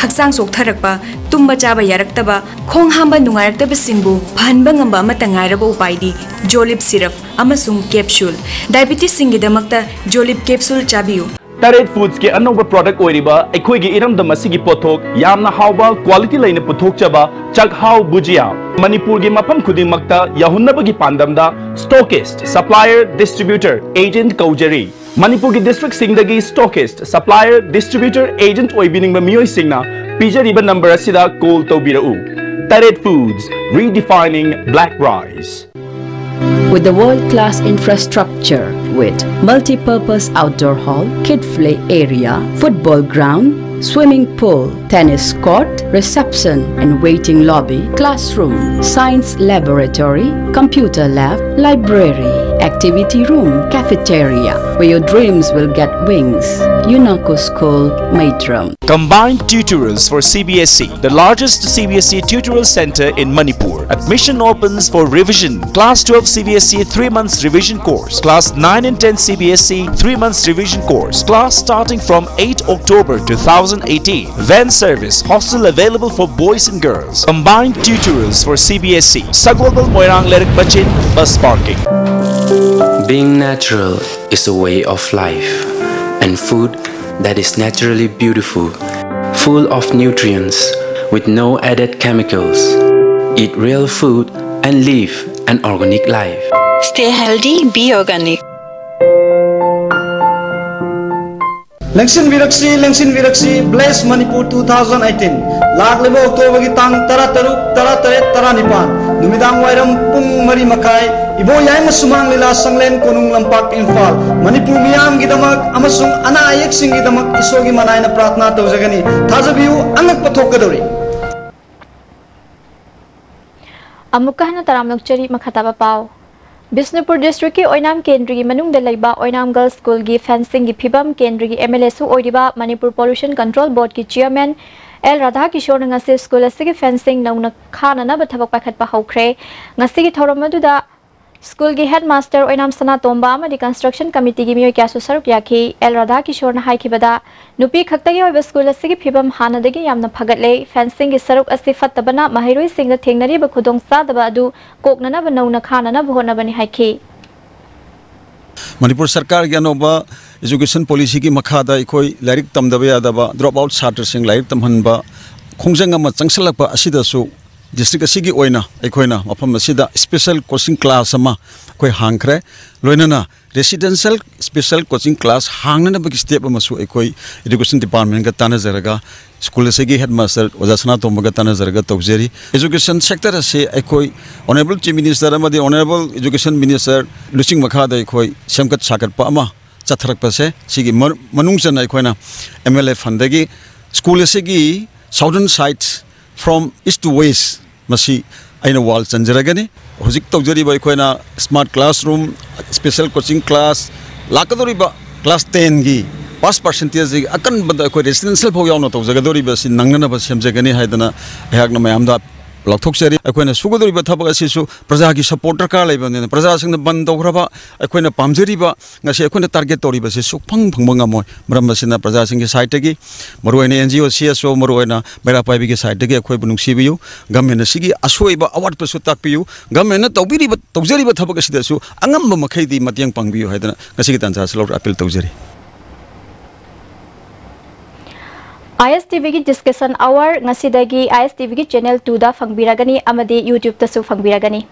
ꯍꯛꯆꯥꯡ ꯆꯣꯛꯊꯔꯛꯄ, ꯇꯨꯝꯕ ꯆꯥꯕ ꯌꯥꯔꯛꯇꯕ, ꯈꯣꯡ ꯍꯥꯝꯕ ꯅꯨꯡꯉꯥꯏꯔꯛꯇꯕꯁꯤꯡꯕꯨ ꯐꯍꯟꯕ ꯉꯝꯕ ꯑꯃꯠꯇ ꯉꯥꯏꯔꯕ ꯎꯄꯥꯏꯗꯤ ꯖꯣꯂꯤꯞ ꯁꯤꯔꯞ ꯑꯃꯁꯨꯡ ꯀꯦꯞꯁꯨꯜ꯫ ꯗꯥꯏꯕꯤꯇꯤꯁꯁꯤꯡꯒꯤꯗꯃꯛꯇ ꯖꯣꯂꯤꯞ ꯀꯦꯞꯁꯨꯜ ꯆꯥꯕꯤꯌꯨ꯫ ꯇꯔꯦꯠ ꯐꯨꯗꯁꯀꯤ ꯑꯅꯧꯕ ꯄ꯭ꯔꯣꯗꯛ ꯑꯣꯏꯔꯤꯕ ꯑꯩꯈꯣꯏꯒꯤ ꯏꯔꯝꯗꯝ ꯑꯁꯤꯒꯤ ꯄꯣꯠꯊꯣꯛ ꯌꯥꯝꯅ ꯍꯥꯎꯕ, ꯀ꯭ꯋꯥꯂꯤꯇꯤ ꯂꯩꯅ ꯄꯨꯊꯣꯛꯆꯕ ꯆꯥꯛꯍꯥꯎ ꯕꯨꯖꯤꯌꯥ ꯃꯅꯤꯄꯨꯔꯒꯤ ꯃꯐꯝ ꯈꯨꯗꯤꯡꯃꯛꯇ ꯌꯧꯍꯟꯅꯕꯒꯤ ꯄꯥꯟꯗꯝꯗ ꯁ꯭ꯇꯣꯀꯤꯁ꯭ꯠ, ꯁꯄ꯭ꯂꯥꯏꯌꯔ, ꯗꯤꯁꯇ꯭ꯔꯤꯕ꯭ꯌꯨꯇꯔ, ꯑꯦꯖꯦꯟꯠ ꯀꯧꯖꯔꯤ꯫ ꯃꯅꯤꯄꯨꯔꯒꯤ ꯗꯤꯁꯇ꯭ꯔꯤꯛꯁꯤꯡꯗꯒꯤ ꯁ꯭ꯇꯣꯀꯤꯁ꯭ꯠ, ꯁꯄ꯭ꯂꯥꯏꯌꯔ, ꯗꯤꯁꯇ꯭ꯔꯤꯕ꯭ꯌꯨꯇꯔ, ꯑꯦꯖꯦꯟꯠ ꯑꯣꯏꯕꯤꯅꯤꯡꯕ ꯃꯤꯑꯣꯏꯁꯤꯡꯅ ꯄꯤꯖꯔꯤꯕ ꯅꯝꯕꯔ ꯑꯁꯤꯗ ꯀꯣꯜ ꯇꯧꯕꯤꯔꯛꯎ꯫ ꯇꯔꯦꯠ foods, redefining black rice. With the world-class infrastructure with multi-purpose outdoor hall, kid play area, football ground, swimming pool, tennis court, reception and waiting lobby, classroom, science laboratory, computer lab, library, activity room, cafeteria, where your dreams will get wings. UNACO School, Maitram. Combined tutorials for C B S E, the largest C B S E tutorial center in Manipur. Admission opens for revision. Class twelve C B S E three months revision course. Class nine and ten C B S E three months revision course. Class starting from eight October two thousand eighteen. Van service, hostel available for boys and girls. Combined tutorials for C B S E. Sagolbal Moirang Lerik Bachin, bus parking. Being natural is a way of life, and food that is naturally beautiful, full of nutrients, with no added chemicals. Eat real food and live an organic life. Stay healthy, be organic. ꯂꯦꯡꯁꯤꯟꯕꯤꯔꯛꯁꯤ, ꯂꯦꯡꯁꯤꯟꯕꯤꯔꯛꯁꯤ, Bless Manipur two thousand eighteen꯫ ꯂꯥꯛꯂꯤꯕ ꯑꯣꯛꯇꯣꯕꯔꯒꯤ ꯇꯥꯡ ꯇꯔꯥꯇꯔꯨꯛ, ꯇꯔꯥꯇꯔꯦꯠ, ꯇꯔꯥꯅꯤꯄꯥꯟ, ꯅꯨꯃꯤꯗꯥꯡ ꯋꯥꯏꯔꯝ ꯄꯨꯡ ꯃꯔꯤ ꯃꯈꯥꯏ, ꯏꯕꯣꯌꯥꯏꯃ ꯁꯨꯃꯥꯡ ꯂꯤꯂꯥ ꯁꯪꯂꯦꯟ, ꯀꯣꯅꯨꯡ ꯂꯝꯄꯥꯛ, ꯏꯝꯐꯥꯜ꯫ ꯃꯅꯤꯄꯨꯔ ꯃꯤꯌꯥꯝꯒꯤꯗꯃꯛ ꯑꯃꯁꯨꯡ ꯑꯅꯥ ꯑꯌꯦꯛꯁꯤꯡꯒꯤꯗꯃꯛ ꯏꯁꯣꯔꯒꯤ ꯃꯅꯥꯏꯅ ꯄ꯭ꯔꯥꯔꯊꯅꯥ ꯇꯧꯖꯒꯅꯤ꯫ ꯊꯥꯖꯕꯤꯌꯨ, ꯑꯉꯛꯄ ꯊꯣꯛꯀꯗꯧꯔꯤ꯫ ꯑꯃꯨꯛꯀ ꯍꯟꯅ ꯇꯔꯥꯝꯅ ꯑꯣꯛꯆꯔꯤ꯫ ꯃꯈꯥ ꯇꯥꯕ ꯄꯥꯎ꯫ ꯕꯤꯁꯅꯨꯄꯨꯔ ꯗꯤꯁꯇ꯭ꯔꯤꯛꯀꯤ ꯑꯣꯏꯅꯥꯝ ꯀꯦꯟꯗ꯭ꯔꯒꯤ ꯃꯅꯨꯡꯗ ꯂꯩꯕ ꯑꯣꯏꯅꯥꯝ ꯒꯔꯜꯁ ꯁ꯭ꯀꯨꯜꯒꯤ ꯐꯦꯟꯁꯤꯡꯒꯤ ꯐꯤꯕꯝ, ꯀꯦꯟꯗ꯭ꯔꯒꯤ ꯑꯦꯝ ꯑꯦꯜ ꯑꯦꯁꯨ ꯑꯣꯏꯔꯤꯕ ꯃꯅꯤꯄꯨꯔ ꯄꯣꯂꯨꯁꯟ ꯀꯟꯇ꯭ꯔꯣꯜ ꯕꯣꯔꯗꯀꯤ ꯆꯤꯌꯔꯃꯦꯟ ꯑꯦꯜ ꯔꯥꯙꯥꯀꯤꯁꯣꯔꯅ ꯉꯁꯤ ꯁ꯭ꯀꯨꯜ ꯑꯁꯤꯒꯤ ꯐꯦꯟꯁꯤꯡ ꯅꯧꯅ ꯈꯥꯅꯅꯕ ꯊꯕꯛ ꯄꯥꯏꯈꯠꯄ ꯍꯧꯈ꯭ꯔꯦ꯫ ꯉꯁꯤꯒꯤ ꯊꯧꯔꯝ ꯑꯗꯨꯗ ꯁ꯭ꯀꯨꯜꯒꯤ ꯍꯦꯗꯃꯥꯁꯇꯔ ꯑꯣꯏꯅꯥꯝ ꯁꯅꯥꯇꯣꯝꯕ ꯑꯃꯗꯤ ꯀꯟꯁꯇ꯭ꯔꯛꯁꯟ ꯀꯃꯤꯇꯤꯒꯤ ꯃꯤꯑꯣꯏ ꯀꯌꯥꯁꯨ ꯁꯔꯨꯛ ꯌꯥꯈꯤ꯫ ꯑꯦꯜ ꯔꯥꯙꯥꯀꯤꯁꯣꯔꯅ ꯍꯥꯏꯈꯤꯕꯗ, ꯅꯨꯄꯤ ꯈꯛꯇꯒꯤ ꯑꯣꯏꯕ ꯁ꯭ꯀꯨꯜ ꯑꯁꯤꯒꯤ ꯐꯤꯕꯝ ꯍꯥꯟꯅꯗꯒꯤ ꯌꯥꯝꯅ ꯐꯒꯠꯂꯦ꯫ ꯐꯦꯟꯁꯤꯡꯒꯤ ꯁꯔꯨꯛ ꯑꯁꯤ ꯐꯠꯇꯕꯅ ꯃꯍꯩꯔꯣꯏꯁꯤꯡꯗ ꯊꯦꯡꯅꯔꯤꯕ ꯈꯨꯗꯣꯡꯆꯥꯗꯕ ꯑꯗꯨ ꯀꯣꯛꯅꯅꯕ ꯅꯧꯅ ꯈꯥꯅꯅꯕ ꯍꯣꯠꯅꯕꯅꯤ ꯍꯥꯏꯈꯤ꯫ ꯃꯅꯤꯄꯨꯔ ꯁꯔꯀꯥꯔꯒꯤ ꯑꯅꯧꯕ ꯏꯖꯨꯀꯦꯁꯟ ꯄꯣꯂꯤꯁꯤꯒꯤ ꯃꯈꯥꯗ ꯑꯩꯈꯣꯏ ꯂꯥꯏꯔꯤꯛ ꯇꯝꯗꯕ ꯌꯥꯗꯕ, ꯗ꯭ꯔꯣꯞ ꯑꯥꯎꯠ ꯁꯥꯇ꯭ꯔꯁꯤꯡ ꯂꯥꯏꯔꯤꯛ ꯇꯝꯍꯟꯕ ꯈꯣꯡꯖꯪ ꯑꯃ ꯆꯪꯁꯤꯜꯂꯛꯄ ꯑꯁꯤꯗꯁꯨ ꯗꯤꯁꯇ꯭ꯔꯤꯛ ꯑꯁꯤꯒꯤ ꯑꯣꯏꯅ ꯑꯩꯈꯣꯏꯅ ꯃꯐꯝ ꯑꯁꯤꯗ ꯁ꯭ꯄꯦꯁꯦꯜ ꯀꯣꯆꯤꯡ ꯀ꯭ꯂꯥꯁ ꯑꯃ ꯑꯩꯈꯣꯏ ꯍꯥꯡꯈ꯭ꯔꯦ꯫ ꯂꯣꯏꯅꯅ ꯔꯦꯁꯤꯗꯦꯟꯁꯤꯌꯦꯜ ꯁ꯭ꯄꯦꯁꯦꯜ ꯀꯣꯆꯤꯡ ꯀ꯭ꯂꯥꯁ ꯍꯥꯡꯅꯅꯕꯒꯤ ꯁ꯭ꯇꯦꯞ ꯑꯃꯁꯨ ꯑꯩꯈꯣꯏ ꯏꯗꯨꯀꯦꯁꯟ ꯗꯤꯄꯥꯔꯠꯃꯦꯟꯒ ꯇꯥꯟꯅꯖꯔꯒ ꯁ꯭ꯀꯨꯜ ꯑꯁꯤꯒꯤ ꯍꯦꯗꯃꯥꯁꯇꯔ ꯑꯣꯖꯥ ꯁꯅꯥꯇꯣꯝꯕꯒ ꯇꯥꯟꯅꯖꯔꯒ ꯇꯧꯖꯔꯤ꯫ ꯏꯖꯨꯀꯦꯁꯟ ꯁꯦꯛꯇꯔ ꯑꯁꯤ ꯑꯩꯈꯣꯏ ꯑꯣꯅꯔꯦꯕꯜ ꯆꯤꯐ ꯃꯤꯅꯤꯁꯇꯔ ꯑꯃꯗꯤ ꯑꯣꯅꯔꯦꯕꯜ ꯏꯖꯨꯀꯦꯁꯟ ꯃꯤꯅꯤꯁꯇꯔ ꯂꯨꯆꯤꯡ ꯃꯈꯥꯗ ꯑꯩꯈꯣꯏ ꯁꯦꯝꯒꯠ ꯁꯥꯒꯠꯄ ꯑꯃ ꯆꯠꯊꯔꯛꯄꯁꯦ, ꯁꯤꯒꯤ ꯃꯅꯨꯡ ꯆꯟꯅ ꯑꯩꯈꯣꯏꯅ ꯑꯦꯝ ꯑꯦꯜ ꯑꯦ ꯐꯟꯗꯒꯤ ꯁ꯭ꯀꯨꯜ ꯑꯁꯤꯒꯤ southern side, from east to west, ꯃꯁꯤ ꯑꯩꯅ ꯋꯥꯜ ꯆꯟꯖꯔꯒꯅꯤ꯫ ꯍꯧꯖꯤꯛ ꯇꯧꯖꯔꯤꯕ ꯑꯩꯈꯣꯏꯅ smart classroom, special coaching class, ꯂꯥꯛꯀꯗꯧꯔꯤꯕ ꯀ꯭ꯂꯥꯁ ꯇꯦꯟꯒꯤ ꯄꯥꯁ ꯄꯥꯔꯁꯦꯟꯇꯦꯖꯁꯤ ꯑꯀꯟꯕꯗ ꯑꯩꯈꯣꯏ ꯔꯦꯁꯤꯗꯦꯟꯁꯤꯌꯦꯜ ꯐꯥꯎ ꯌꯥꯎꯅ ꯇꯧꯖꯒꯗꯧꯔꯤꯕ ꯑꯁꯤ ꯅꯪꯅꯅꯕ ꯁꯦꯝꯖꯒꯅꯤ ꯍꯥꯏꯗꯅ ꯑꯩꯍꯥꯛꯅ ꯃꯌꯥꯝꯗ ꯂꯥꯎꯊꯣꯛꯆꯔꯤ꯫ ꯑꯩꯈꯣꯏꯅ ꯁꯨꯒꯗꯧꯔꯤꯕ ꯊꯕꯛ ꯑꯁꯤꯁꯨ ꯄ꯭ꯔꯖꯥꯒꯤ ꯁꯄꯣꯔꯠ ꯗꯔꯀꯥꯔ ꯂꯩꯕꯅꯤꯅ, ꯄ꯭ꯔꯖꯥꯁꯤꯡꯅ ꯕꯟ ꯇꯧꯈ꯭ꯔꯕ ꯑꯩꯈꯣꯏꯅ ꯄꯥꯝꯖꯔꯤꯕ ꯉꯁꯤ ꯑꯩꯈꯣꯏꯅ ꯇꯥꯔꯒꯦꯠ ꯇꯧꯔꯤꯕꯁꯤ ꯁꯨꯛꯐꯪ ꯐꯪꯕ ꯉꯝꯃꯣꯏ꯫ ꯃꯔꯝ ꯑꯁꯤꯅ ꯄ꯭ꯔꯖꯥꯁꯤꯡꯒꯤ ꯁꯥꯏꯠꯇꯒꯤ, ꯃꯔꯨꯑꯣꯏꯅ and G O, C S ꯑꯣ, ꯃꯔꯨꯑꯣꯏꯅ ꯃꯩꯔꯥ ꯄꯥꯏꯕꯤꯒꯤ ꯁꯥꯏꯠꯇꯒꯤ ꯑꯩꯈꯣꯏꯕꯨ ꯅꯨꯡꯁꯤꯕꯤꯌꯨ꯫ ꯒꯃꯦꯟꯅ ꯁꯤꯒꯤ ꯑꯁꯣꯏꯕ ꯑꯋꯥꯠꯄꯁꯨ ꯇꯥꯛꯄꯤꯌꯨ꯫ ꯒꯃꯦꯟꯅ ꯇꯧꯕꯤꯔꯤꯕ, ꯇꯧꯖꯔꯤꯕ ꯊꯕꯛ ꯑꯁꯤꯗꯁꯨ ꯑꯉꯝꯕ ꯃꯈꯩꯗꯤ ꯃꯇꯦꯡ ꯄꯥꯡꯕꯤꯌꯨ ꯍꯥꯏꯗꯅ ꯉꯁꯤꯒꯤ ꯇꯥꯟꯖꯥꯁꯤ ꯂꯧꯔ ꯑꯄꯤꯜ ꯇꯧꯖꯔꯤ꯫ ꯑꯥꯏ ꯑꯦꯁ ꯇꯤ ꯚꯤꯒꯤ ꯗꯤꯁꯀꯁꯟ ꯑꯋꯥꯔ ꯉꯁꯤꯗꯒꯤ ꯑꯥꯏ ꯑꯦꯁ ꯇꯤ ꯚꯤꯒꯤ ꯆꯦꯅꯦꯜ ꯇꯨꯗ ꯐꯪꯕꯤꯔꯒꯅꯤ ꯑꯃꯗꯤ ꯌꯨꯇ꯭ꯌꯨꯕꯇꯁꯨ ꯐꯪꯕꯤꯔꯒꯅꯤ꯫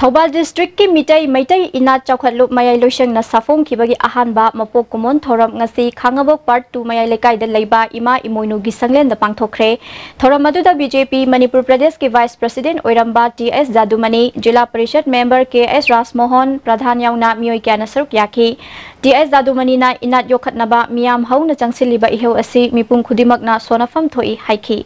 ꯊꯧꯕꯥꯜ ꯗꯤꯁꯇ꯭ꯔꯤꯛꯀꯤ ꯃꯤꯇꯩ ꯃꯩꯇꯩ ꯏꯅꯥꯠ ꯆꯥꯎꯈꯠꯂꯨꯞ ꯃꯌꯥꯏ ꯂꯣꯏꯁꯪꯅ ꯁꯥꯐꯣꯡꯈꯤꯕꯒꯤ ꯑꯍꯥꯟꯕ ꯃꯄꯣꯛ ꯀꯨꯝꯑꯣꯟ ꯊꯧꯔꯝ ꯉꯁꯤ ꯈꯥꯉꯕꯣꯛ ꯄꯥꯔꯠ ꯇꯨ ꯃꯌꯥꯏ ꯂꯩꯀꯥꯏꯗ ꯂꯩꯕ ꯏꯃꯥ ꯏꯃꯣꯏꯅꯨꯒꯤ ꯁꯪꯂꯦꯟꯗ ꯄꯥꯡꯊꯣꯛꯈ꯭ꯔꯦ꯫ ꯊꯧꯔꯝ ꯑꯗꯨꯗ ꯕꯤ ꯖꯦ ꯄꯤ ꯃꯅꯤꯄꯨꯔ ꯄ꯭ꯔꯗꯦꯁꯀꯤ ꯚꯥꯏꯁ ꯄ꯭ꯔꯁꯤꯗꯦꯟ ꯑꯣꯏꯔꯝꯕ ꯇꯤ ꯑꯦꯁ ꯖꯥꯗꯨꯃꯅꯤ, ꯖꯤꯂꯥ ꯄꯔꯤꯁꯠ ꯃꯦꯝꯕꯔ ꯀꯦ ꯑꯦꯁ ꯔꯥꯖꯃꯣꯍꯟ ꯄ꯭ꯔꯙꯥꯟ ꯌꯥꯎꯅ ꯃꯤꯑꯣꯏ ꯀꯌꯥꯅ ꯁꯔꯨꯛ ꯌꯥꯈꯤ꯫ ꯇꯤ ꯑꯦꯁ ꯖꯥꯗꯨꯃꯅꯤꯅ ꯏꯅꯥꯠ ꯌꯣꯛꯈꯠꯅꯕ ꯃꯤꯌꯥꯝ ꯍꯧꯅ ꯆꯪꯁꯤꯜꯂꯤꯕ ꯏꯍꯧ ꯑꯁꯤ ꯃꯤꯄꯨꯝ ꯈꯨꯗꯤꯡꯃꯛꯅ ꯁꯣꯟꯅꯐꯝ ꯊꯣꯛꯏ ꯍꯥꯏꯈꯤ꯫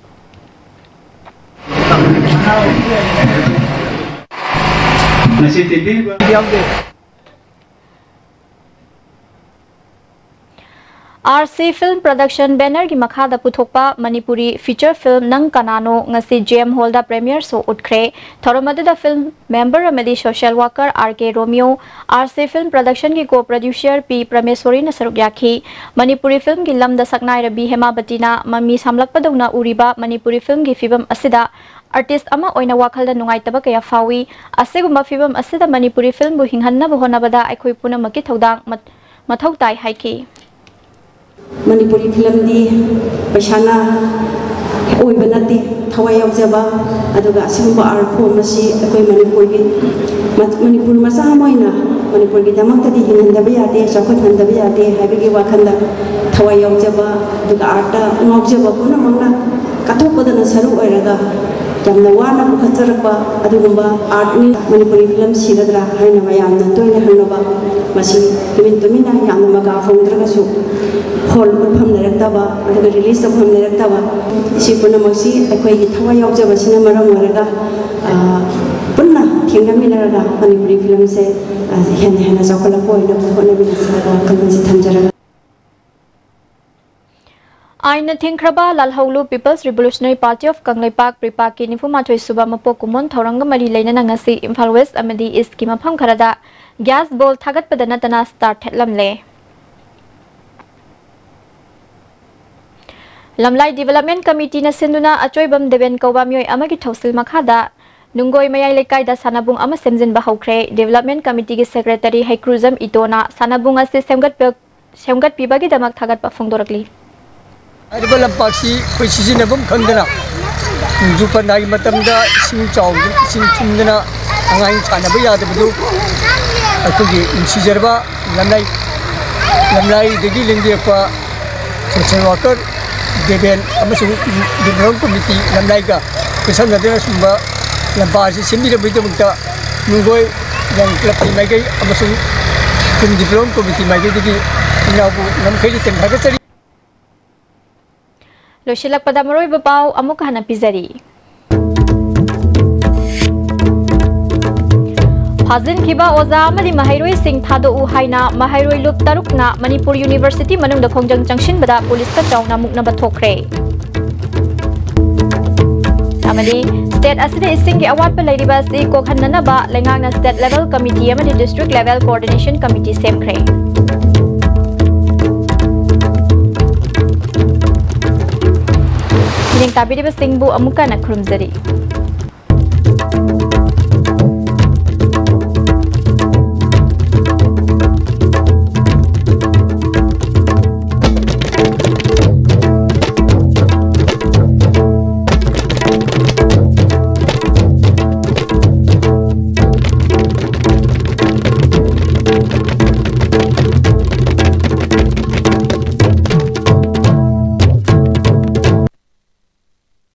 R C Film Production banner ꯒꯤ ꯃꯈꯥꯗ ꯄꯨꯊꯣꯛꯄ ꯃꯅꯤꯄꯨꯔꯤ feature film ꯅꯪ ꯀꯅꯥꯅꯣ ꯉꯁꯤ J M Hall ꯗ premiere show ꯎꯠꯈ꯭ꯔꯦ꯫ ꯊꯧꯔꯝ ꯑꯗꯨꯗ film member ꯑꯃꯗꯤ social worker R K Romeo, R C Film Production ꯒꯤ co-producer P ꯄ꯭ꯔꯃꯦꯁꯣꯔꯤꯅ ꯁꯔꯨꯛ ꯌꯥꯈꯤ꯫ ꯃꯅꯤꯄꯨꯔꯤ film ꯒꯤ ꯂꯝꯗ ꯁꯛꯅꯥꯏꯔꯕꯤ ꯍꯦꯃꯥꯕꯇꯤꯅ ꯃꯃꯤ ꯁꯥꯝꯂꯛꯄꯗꯧꯅ ꯎꯔꯤꯕ ꯃꯅꯤꯄꯨꯔꯤ film ꯒꯤ ꯐꯤꯕꯝ ꯑꯁꯤꯗ artist ꯑꯃ ꯑꯣꯏꯅ ꯋꯥꯈꯜꯗ ꯅꯨꯡꯉꯥꯏꯇꯕ ꯀꯌꯥ ꯐꯥꯎꯏ꯫ ꯑꯁꯤꯒꯨꯝꯕ ꯐꯤꯕꯝ ꯑꯁꯤꯗ ꯃꯅꯤꯄꯨꯔꯤ film ꯕꯨ ꯍꯤꯡꯍꯟꯅꯕ ꯍꯣꯠꯅꯕꯗ ꯑꯩꯈꯣꯏ ꯄꯨꯝꯅꯃꯛꯀꯤ ꯊꯧꯗꯥꯡ ꯃꯠ-, ꯃꯊꯧ ꯇꯥꯏ ꯍꯥꯏꯈꯤ꯫ ꯃꯅꯤꯄꯨꯔꯤ film ꯗꯤ ꯄꯩꯁꯥꯅ ꯑꯣꯏꯕ ꯅꯠꯇꯦ, ꯊꯋꯥꯏ ꯌꯥꯎꯖꯕ, ꯑꯗꯨꯒ ꯑꯁꯤꯒꯨꯝꯕ art form ꯑꯁꯤ ꯑꯩꯈꯣꯏ ꯃꯅꯤꯄꯨꯔꯒꯤ, ꯃ-, ꯃꯅꯤꯄꯨꯔ ꯃꯆꯥ ꯑꯃ ꯑꯣꯏꯅ ꯃꯅꯤꯄꯨꯔꯒꯤꯗꯃꯛꯇꯗꯤ ꯍꯤꯡꯍꯟꯗꯕ ꯌꯥꯗꯦ, ꯆꯥꯎꯈꯠꯍꯟꯗꯕ ꯌꯥꯗꯦ ꯍꯥꯏꯕꯒꯤ ꯋꯥꯈꯜꯗ ꯊꯋꯥꯏ ꯌꯥꯎꯖꯕ, ꯑꯗꯨꯒ art ꯇ ꯉꯥꯎꯖꯕ ꯄꯨꯝꯅꯃꯛꯅ ꯀꯠꯊꯣꯛꯄꯗꯅ ꯁꯔꯨꯛ ꯑꯣꯏꯔꯒ ꯌꯥꯝꯅ ꯋꯥꯅ ꯄꯨꯈꯠꯆꯔꯛꯄ ꯑꯗꯨꯒꯨꯝꯕ art ꯅꯤ꯫ ꯃꯅꯤꯄꯨꯔꯤ film ꯁꯤꯔꯗ꯭ꯔꯥ ꯍꯥꯏꯅ ꯃꯌꯥꯝꯅ ꯇꯣꯏꯅ ꯍꯪꯅꯕ, ꯃꯁꯤ ꯇꯨꯃꯤꯟ ꯇꯨꯃꯤꯟꯅ ꯌꯥꯝꯅ ꯃꯀꯥ ꯐꯣꯡꯗ꯭ꯔꯒꯁꯨ hall ꯎꯠꯐꯝ ꯂꯩꯔꯛꯇꯕ, ꯑꯗꯨꯒ release ꯇꯧꯐꯝ ꯂꯩꯔꯛꯇꯕ, ꯁꯤ ꯄꯨꯝꯅꯃꯛꯁꯤ ꯑꯩꯈꯣꯏꯒꯤ ꯊꯋꯥꯏ ꯌꯥꯎꯖꯕꯁꯤꯅ ꯃꯔꯝ ꯑꯣꯏꯔꯒ, ꯑ, ꯄꯨꯟꯅ ꯊꯦꯡꯅꯃꯤꯟꯅꯔꯒ ꯃꯅꯤꯄꯨꯔꯤ film ꯁꯦ, ꯑ, ꯍꯦꯟꯅ ꯍꯦꯟꯅ ꯆꯥꯎꯈꯠꯂꯛꯄ ꯑꯣꯏꯅꯕ ꯍꯣꯠꯅꯃꯤꯟꯅꯁꯤ ꯍꯥꯏꯕ ꯋꯥꯈꯜꯂꯣꯟꯁꯤ ꯊꯝꯖꯔꯒ꯫ ꯑꯥꯏꯟꯅ ꯊꯤꯡꯈ꯭ꯔꯕ ꯂꯥꯜꯍꯧꯂꯨ People's Revolutionary Party of Kangleipak, ꯄ꯭ꯔꯤꯄꯥꯛꯀꯤ ꯅꯤꯐꯨ ꯃꯥꯊꯣꯏ ꯁꯨꯕ ꯃꯄꯣꯛ ꯀꯨꯝꯑꯣꯟ ꯊꯧꯔꯝꯒ ꯃꯔꯤ ꯂꯩꯅꯅ ꯉꯁꯤ ꯏꯝꯐꯥꯜ West ꯑꯃꯗꯤ East ꯀꯤ ꯃꯐꯝ ꯈꯔꯗ gas ball ꯊꯥꯒꯠꯄꯗ ꯅꯠꯇꯅ star ꯊꯦꯠꯂꯝꯂꯦ꯫ ꯂꯝꯂꯥꯏ Development Committee ꯅ ꯁꯤꯟꯗꯨꯅ ꯑꯆꯣꯏꯕꯝ ꯗꯦꯕꯦꯟ ꯀꯧꯕ ꯃꯤꯑꯣꯏ ꯑꯃꯒꯤ ꯊꯧꯁꯤꯜ ꯃꯈꯥꯗ ꯅꯨꯡꯒꯣꯏ ꯃꯌꯥꯏ ꯂꯩꯀꯥꯏꯗ ꯁꯥꯟꯅꯕꯨꯡ ꯑꯃ ꯁꯦꯝꯖꯤꯟꯕ ꯍꯧꯈ꯭ꯔꯦ꯫ Development Committee ꯒꯤ Secretary ꯍꯩꯀ꯭ꯔꯨꯖꯝ ꯏꯇꯣꯅ ꯁꯥꯟꯅꯕꯨꯡ ꯑꯁꯤ ꯁꯦꯝꯒꯠꯄ-, ꯁꯦꯝꯒꯠꯄꯤꯕꯒꯤꯗꯃꯛ ꯊꯥꯒꯠꯄ ꯐꯣꯡꯗꯣꯔꯛꯂꯤ꯫ ꯍꯥꯏꯔꯤꯕ ꯂꯝꯄꯥꯛꯁꯤ ꯑꯩꯈꯣꯏ ꯁꯤꯖꯤꯟꯅꯐꯝ ꯈꯪꯗꯅ, ꯅꯣꯡꯖꯨ ꯄꯟꯊꯥꯒꯤ ꯃꯇꯝꯗ ꯏꯁꯤꯡ ꯆꯥꯎꯗꯅ, ꯏꯁꯤꯡ ꯊꯨꯝꯗꯅ ꯑꯉꯥꯡ ꯁꯥꯟꯅꯕ ꯌꯥꯗꯕꯗꯨ ꯑꯩꯈꯣꯏꯒꯤ ꯅꯨꯡꯁꯤꯖꯔꯕ ꯂꯝꯂꯥꯏ, ꯂꯝꯂꯥꯏꯗꯒꯤ ꯂꯦꯡꯕꯤꯔꯛꯄ social worker ꯗꯦꯕꯦꯟ ꯑꯃꯁꯨꯡ development committee ꯂꯝꯂꯥꯏꯒ ꯈꯨꯠꯁꯝꯅꯗꯨꯅ ꯁꯨꯝꯕ ꯂꯝꯄꯥꯛ ꯑꯁꯤ ꯁꯦꯝꯕꯤꯔꯝꯕꯒꯤꯗꯃꯛꯇ ꯅꯨꯡꯒꯣꯏ ꯌꯥꯡ club ꯀꯤ ꯃꯥꯏꯀꯩ ꯑꯃꯁꯨꯡ ꯈꯨꯟ development committee ꯃꯥꯏꯀꯩꯗꯒꯤ ꯏꯅꯥꯎꯕꯨ ꯉꯝꯈꯩ ꯂꯩꯇꯅ ꯊꯥꯒꯠꯆꯔꯤ꯫ ꯂꯣꯏꯁꯤꯜꯂꯛꯄꯗ ꯃꯔꯨꯑꯣꯏꯕ ꯄꯥꯎ ꯑꯃꯨꯛ ꯍꯟꯅ ꯄꯤꯖꯔꯤ꯫ ꯐꯥꯖꯤꯟꯈꯤꯕ ꯑꯣꯖꯥ ꯑꯃꯗꯤ ꯃꯍꯩꯔꯣꯏꯁꯤꯡ ꯊꯥꯗꯣꯛꯎ ꯍꯥꯏꯅ ꯃꯍꯩꯔꯣꯏ ꯂꯨꯞ ꯇꯔꯨꯛꯅ ꯃꯅꯤꯄꯨꯔ ꯌꯨꯅꯤꯚꯔꯁꯤꯇꯤ ꯃꯅꯨꯡꯗ ꯈꯣꯡꯖꯪ ꯆꯪꯁꯤꯟꯕꯗ ꯄꯨꯂꯤꯁꯀ ꯆꯥꯎꯅ ꯃꯨꯛꯅꯕ ꯊꯣꯛꯈ꯭ꯔꯦ꯫ ꯑꯃꯗꯤ ꯁ꯭ꯇꯦꯠ ꯑꯁꯤꯗ ꯏꯁꯤꯡꯒꯤ ꯑꯋꯥꯠꯄ ꯂꯩꯔꯤꯕ ꯑꯁꯤ ꯀꯣꯛꯍꯟꯅꯅꯕ ꯂꯩꯉꯥꯛꯅ ꯁ꯭ꯇꯦꯠ ꯂꯦꯚꯦꯜ ꯀꯃꯤꯇꯤ ꯑꯃꯗꯤ ꯗꯤꯁꯇ꯭ꯔꯤꯛ ꯂꯦꯚꯦꯜ ꯀꯣꯑꯣꯔꯗꯤꯅꯦꯁꯟ ꯀꯃꯤꯇꯤ ꯁꯦꯝꯈ꯭ꯔꯦ꯫ ꯃꯤꯠꯌꯦꯡ ꯇꯥꯕꯤꯔꯤꯕꯁꯤꯡꯕꯨ ꯑꯃꯨꯛꯀ ꯍꯟꯅ ꯈꯨꯔꯨꯝꯖꯔꯤ꯫